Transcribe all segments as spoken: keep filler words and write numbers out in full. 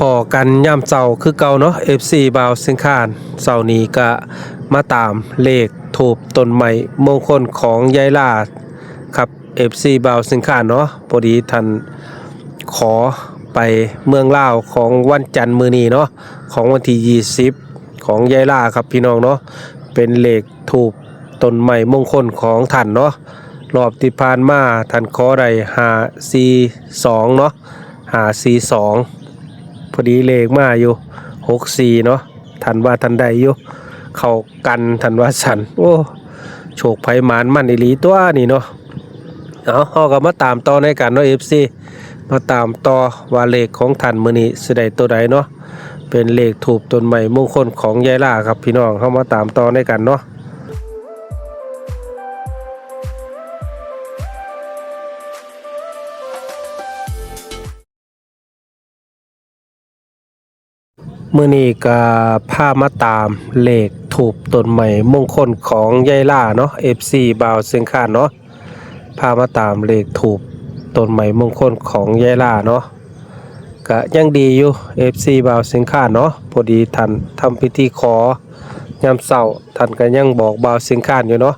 พ้อกันยามเช้าคือเก่าเนาะ เอฟซี บ่าวเสียงคาน เช้านี้ก็มาตามเลขธูปต้นไม้มงคลของยายลาครับ เอฟซี บ่าวเสียงคานเนาะ พอดีท่านขอไปเมืองลาวของวันจันทร์มื้อนี้เนาะ ของวันที่ยี่สิบ ของยายลาครับพี่น้องเนาะ เป็นเลขธูปต้นไม้มงคลของท่านเนาะ รอบที่ผ่านมาท่านขอได้ห้าสี่สองเนาะ ห้าสี่สอง พอดีเลขมาอยู่ หกสี่ เนาะ ท่านว่าท่านได้อยู่ เข้ากัน ท่านว่าซั่น โอ้ โชคไผหมานมันอีหลีตัวนี่เนาะ เอา เฮาก็มาตามต่อในกันเนาะ เอฟซี มาตามต่อว่าเลขของท่านมื้อนี้สิได้ตัวใดเนาะ เป็นเลขธูปต้นไม้มงคลของยายลาครับพี่น้อง เฮามาตามต่อในกันเนาะ มื้อนี้ก็พามาตามเลขธูปต้นไม้มงคลของยายลาเนาะ เอฟซี บ่าวเสียงคานเนาะ พามาตามเลขธูปต้นไม้มงคลของยายลาเนาะ ก็ยังดีอยู่ เอฟซี บ่าวเสียงคานเนาะ พอดีท่านทำพิธีขอยามเช้า ท่านก็ยังบอกบ่าวเสียงคานอยู่เนาะ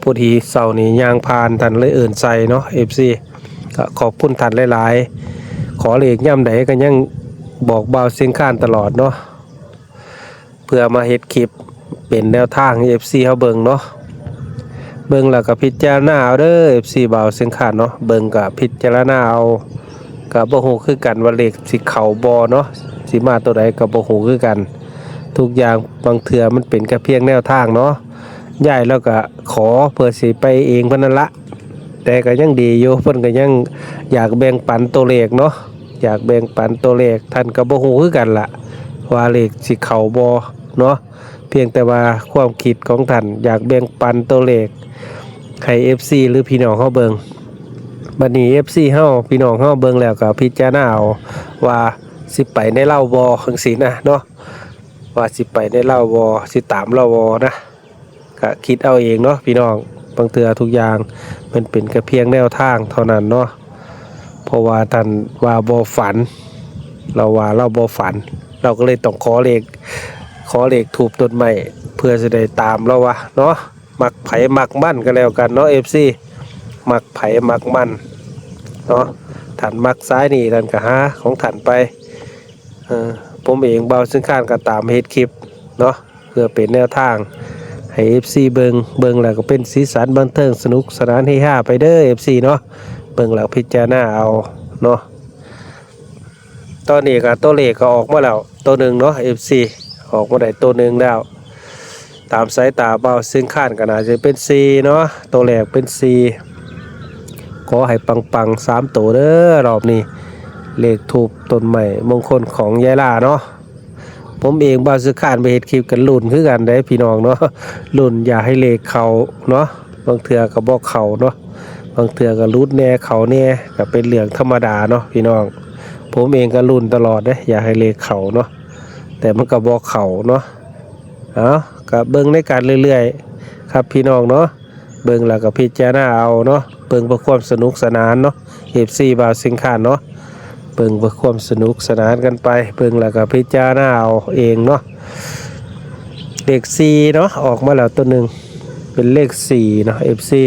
พอดีเช้านี้ย่างผ่านท่านเลยเอิ้นใส่เนาะ เอฟซี ก็ขอบคุณท่านหลายๆ ขอเลขยามใดก็ยังบอกบ่าวเสียงคานตลอดเนาะ เพื่อมาเฮ็ดคลิปเป็นแนวทางให้ เอฟซี เฮาเบิ่งเนาะ เบิ่งแล้วก็พิจารณาเอาเด้อ เอฟซี บ่าวเสียงคานเนาะ เบิ่งก็พิจารณาเอา ก็บ่ฮู้คือกันว่าเลขสิเข้าบ่เนาะ สิมาตัวใดก็บ่ฮู้คือกัน ทุกอย่างบางเทื่อมันเป็นแค่เพียงแนวทางเนาะ ยายลาก็ขอเพื่อสิไปเองเพิ่นนั่นละ แต่ก็ยังดีอยู่ เพิ่นก็ยังอยากแบ่งปันตัวเลขเนาะ อยากแบ่งปันตัวเลข ท่านก็บ่ฮู้คือกันล่ะ ว่าเลขสิเข้าบ่เนาะ เพียงแต่ว่าความคิดของท่านอยากแบ่งปันตัวเลขให้ เอฟซี หรือพี่น้องเฮาเบิ่ง บัดนี้ เอฟซี เฮา พี่น้องเฮาเบิ่งแล้วก็พิจารณาเอาว่าสิไปในลาวบ่จั่งซี้นะเนาะ ว่าสิไปในลาวบ่ สิตามลาวบ่นะ ก็คิดเอาเองเนาะพี่น้อง บางเทื่อทุกอย่างมันเป็นแค่เพียงแนวทางเท่านั้นเนาะ เพราะว่าท่านว่าบ่ฝัน ลาวว่าลาวบ่ฝัน ลาวก็เลยต้องขอเลข ขอเลขธูปต้นไม้ เพื่อสิได้ตามลาวว่าเนาะ มักไผมักมันก็แล้วกันเนาะ เอฟซี มักไผมักมันเนาะ ท่านมักสายนี้ท่านก็หาของท่านไป เออ ผมเองบ่าวเสียงคานก็ตามเฮ็ดคลิปเนาะ เพื่อเป็นแนวทางให้ เอฟซี เบิ่ง เบิ่งแล้วก็เป็นสีสันบันเทิงสนุกสนานเฮฮาไปเด้อ เอฟซี เนาะ เบิ่งแล้วพิจารณาเอาเนาะ ตอนนี้ก็ตัวเลขก็ออกมาแล้วตัวหนึ่งเนาะ เอฟซี ออกมาได้ตัวหนึ่งแล้ว ตามสายตาบ่าวเสียงคานก็น่าจะเป็นสี่เนาะ ตัวแรกเป็นสี่ ขอให้ปังๆ สามตัวเด้อรอบนี้ เลขธูปต้นไม้มงคลของยายลาเนาะ ผมเองบ่าวเสียงคานไปเฮ็ดคลิปก็ลุ้นคือกันเด้พี่น้องเนาะ ลุ้นอยากให้เลขเข้าเนาะ บางเทื่อก็บ่เข้าเนาะ บางเทื่อก็หลุดแหน่เข้าแหน่ ก็เป็นเรื่องธรรมดาเนาะพี่น้อง ผมเองก็ลุ้นตลอดเด้ อยากให้เลขเข้าเนาะ แต่มันก็บ่เข้าเนาะ เอา ก็เบิ่งในกันเรื่อยๆ ครับพี่น้องเนาะ เบิ่งแล้วก็พิจารณาเอาเนาะ เบิ่งเพื่อความสนุกสนานเนาะ เอฟซี บ่าวเสียงคานเนาะ เบิ่งเพื่อความสนุกสนานกันไป เบิ่งแล้วก็พิจารณาเอาเองเนาะ เลขสี่เนาะ ออกมาแล้วตัวหนึ่ง เป็นเลขสี่เนาะ เอฟซี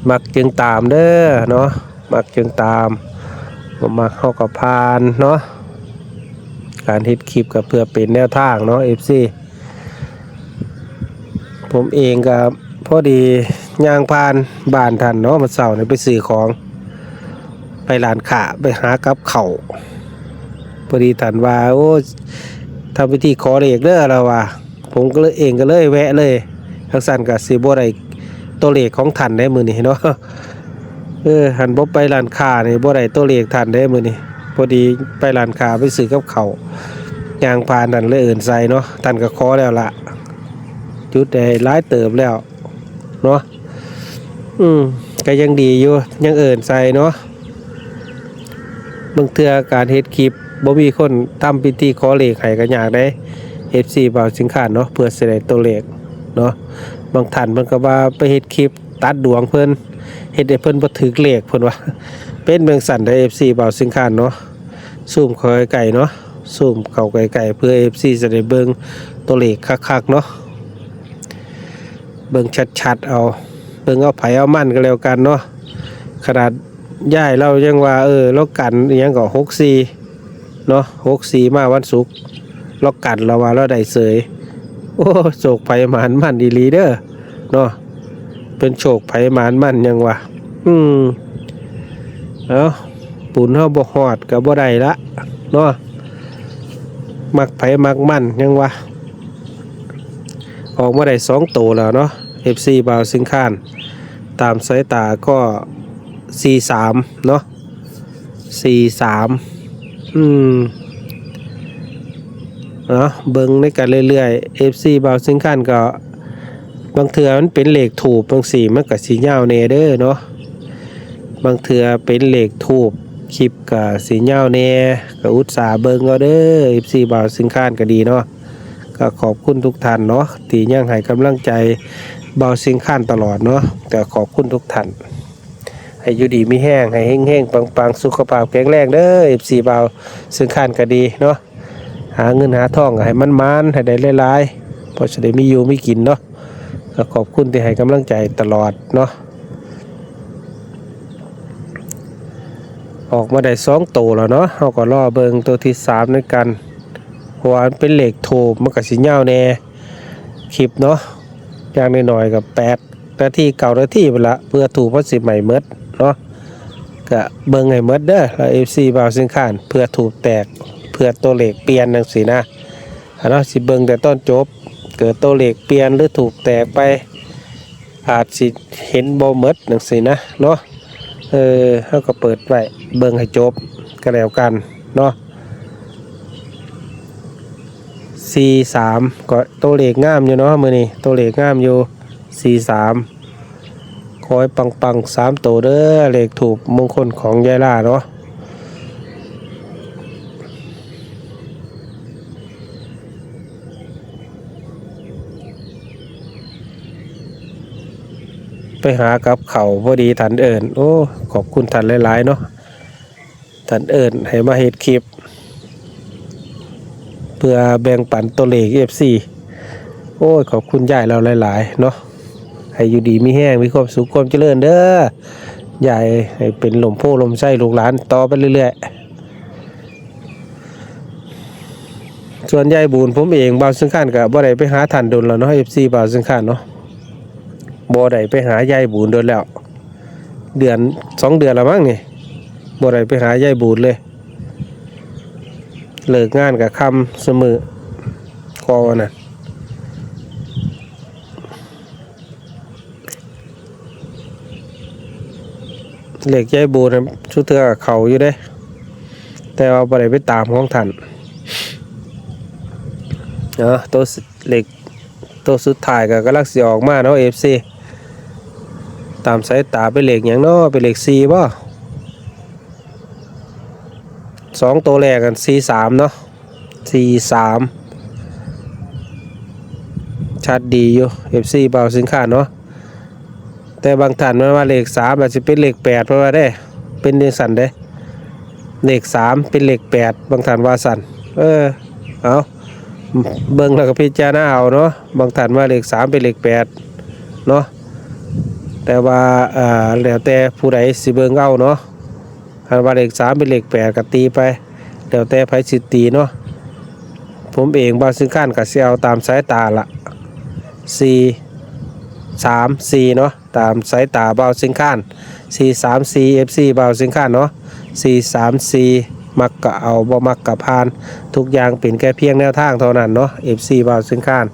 มักจึงตามเด้อเนาะ มักจึงตาม บ่มักเฮาก็ผ่านเนาะ การเฮ็ดคลิปก็เพื่อเป็นแนวทางเนาะ เอฟซี ผมเองก็พอดีย่างผ่านบ้านท่านเนาะ มื้อเช้านี่ไปซื้อของ ไปร้านค้า ไปหากับข้าว พอดีท่านว่า โอ้ ทำพิธีขอเลขเด้อ ลาวว่า ผมก็เลย เองก็เลยแวะเลย จั่งซั้นก็สิบ่ได้ตัวเลขของท่านเด้มื้อนี้เนาะ เออ หั้นบ่ไปร้านค้านี่บ่ได้ตัวเลขท่านเด้มื้อนี้ พอดีไปร้านค้าไปซื้อกับข้าว ย่างผ่านท่านเลยเอิ้นใส่เนาะ ท่านก็ขอแล้วล่ะ จุดได้หลายเติบแล้วเนาะ อืม ก็ยังดีอยู่ ยังเอิ้นใส่เนาะ บางเทื่อการเฮ็ดคลิปบ่มีคนทำพิธีขอเลขให้ก็ยากเด้ เอฟซี บ่าวเสียงคานเนาะ เพื่อสิได้ตัวเลขเนาะ บางท่านเพิ่นก็ว่าไปเฮ็ดคลิป ตัดดวงเพิ่น เฮ็ดให้เพิ่นบ่ถืกเลขเพิ่นว่า เป็นจั่งซั้นเด้อ เอฟซี บ่าวสิงคานเนาะ ซูมเข้าใกล้ๆเนาะ ซูมเข้าใกล้ๆ เพื่อ เอฟซี จะได้เบิ่งตัวเลขคักๆเนาะ เบิ่งชัดๆเอา เบิ่งเอาไผเอามันก็แล้วกันเนาะ ขนาดยายลาวยังว่า เออ ลาวกันอิหยังก็ หกสี่ เนาะ หกสี่ มาวันศุกร์ ลาวกัน ลาวว่าลาวได้เสย โอ้ โชคไผหมานมันอีหลีเด้อเนาะ เป็นโชคไผหมานมันยังว่า อืม เอ้า บุญเฮาบ่ฮอดก็บ่ได้ละเนาะ มักไผมักมันยังว่า ออกมาได้สองตัวแล้วเนาะ เอฟซี บ่าวสิงคาน ตามสายตาก็ สี่สาม เนาะ สี่สาม อืม เนาะ เบิ่งในกันเรื่อยๆ เอฟซี บ่าวสิงคานก็ บางเทื่อมันเป็นเลขธูปจั่งซี้ มันก็สิยาวแหน่เด้อเนาะ บางเทื่อเป็นเลขธูป คลิปก็สิยาวแหน่ ก็อุตส่าห์เบิ่งเอาเด้อ เอฟซี บ่าวสิงคานก็ดีเนาะ ก็ขอบคุณทุกท่านเนาะ ที่ยังให้กำลังใจบ่าวสิงคานตลอดเนาะ ก็ขอบคุณทุกท่าน ให้อยู่ดีมีแฮง ให้เฮงๆ ปังๆ สุขภาพแข็งแรงเด้อ เอฟซี บ่าวสิงคานก็ดีเนาะ หาเงินหาทองก็ให้มันหมาน ให้ได้หลายๆ พอสิได้มีอยู่มีกินเนาะ ก็ขอบคุณที่ให้กำลังใจตลอดเนาะ ออกมาได้สองตัวแล้วเนาะ เฮาก็รอเบิ่งตัวที่สามนำกัน เพราะว่ามันเป็นเลขธูป มันก็สิยาวแหน่ คลิปเนาะ อย่างน้อยๆก็แปดนาที เก้านาทีพู้นละ เพื่อธูปมันสิไหม้หมดเนาะ ก็เบิ่งให้หมดเด้อ แล้ว เอฟซี บ่าวสิงคาน เพื่อธูปแตก เพื่อตัวเลขเปลี่ยนจั่งซี้นะ อะเนาะ สิเบิ่งแต่ตอนจบ เกิดตัวเลขเปลี่ยนหรือธูปแตกไป อาจสิเห็นบ่หมดจั่งซี้นะเนาะ เออ เฮาก็เปิดไว้ เบิ่งให้จบก็แล้วกันเนาะ สี่สาม ก็ตัวเลขงามอยู่เนาะ มื้อนี้ตัวเลขงามอยู่ สี่สาม ขอให้ปังๆ สามตัวเด้อ เลขธูปมงคลของยายลาวเนาะ ไปหากับข้าวพอดีท่านเอิ้น โอ้ ขอบคุณท่านหลายๆเนาะ ท่านเอิ้นให้มาเฮ็ดคลิป เพื่อแบ่งปันตัวเลข เอฟซี โอ้ย ขอบคุณยายลาวหลายๆเนาะ ให้อยู่ดีมีแฮง มีความสุขความเจริญเด้อ ยายให้เป็นร่มโพธิ์ร่มไทรลูกหลานต่อไปเรื่อยๆ ส่วนยายบุญผมเอง บ่าวสิงคานก็บ่ได้ไปหาท่านโดนแล้วเนาะ เอฟซี บ่าวสิงคานเนาะ บ่ได้ไปหายายบุญโดนแล้ว เดือนสองเดือนแล้วมั้งนี่ บ่ได้ไปหายายบุญเลย เลิกงานก็ค่ำซุมื้อ ก็ว่านั่น เลขยายบุญน่ะ ซุเทื่อก็เข้าอยู่เด้ แต่ว่าบ่ได้ไปตามของท่าน เนาะ ตัวเลข ตัวสุดท้ายก็กำลังสิออกมาเนาะ เอฟซี ตามสายตาเป็นเลขหยังเนาะ เป็นเลขสี่บ่ สองตัวแรกกัน สี่สาม เนาะ สี่สาม ชัดดีอยู่ เอฟซี บ่าวสิงคานเนาะ แต่บางท่านมันว่าเลขสามอาจสิเป็นเลขแปด เพิ่นว่าเด้ เป็นจั่งซั้นเด้ เลขสามเป็นเลขแปด บางท่านว่าซั้น เออ เอา เบิ่งแล้วก็พิจารณาเอาเนาะ บางท่านว่าเลขสามเป็นเลขแปดเนาะ แต่ว่า เอ่อ แล้วแต่ผู้ใดสิเบิ่งเอาเนาะ คันว่าเลขสามเป็นเลขแปดก็ตีไป แล้วแต่ไผสิตีเนาะ ผมเองบ่าวสิงคานก็สิเอาตามสายตาละ สี่สามสี่ เนาะ ตามสายตาบ่าวสิงคาน สี่สามสี่ เอฟซี บ่าวสิงคานเนาะ สี่สามสี่ มักก็เอา บ่มักก็ผ่าน ทุกอย่างเป็นแค่เพียงแนวทางเท่านั้นเนาะ เอฟซี บ่าวสิงคาน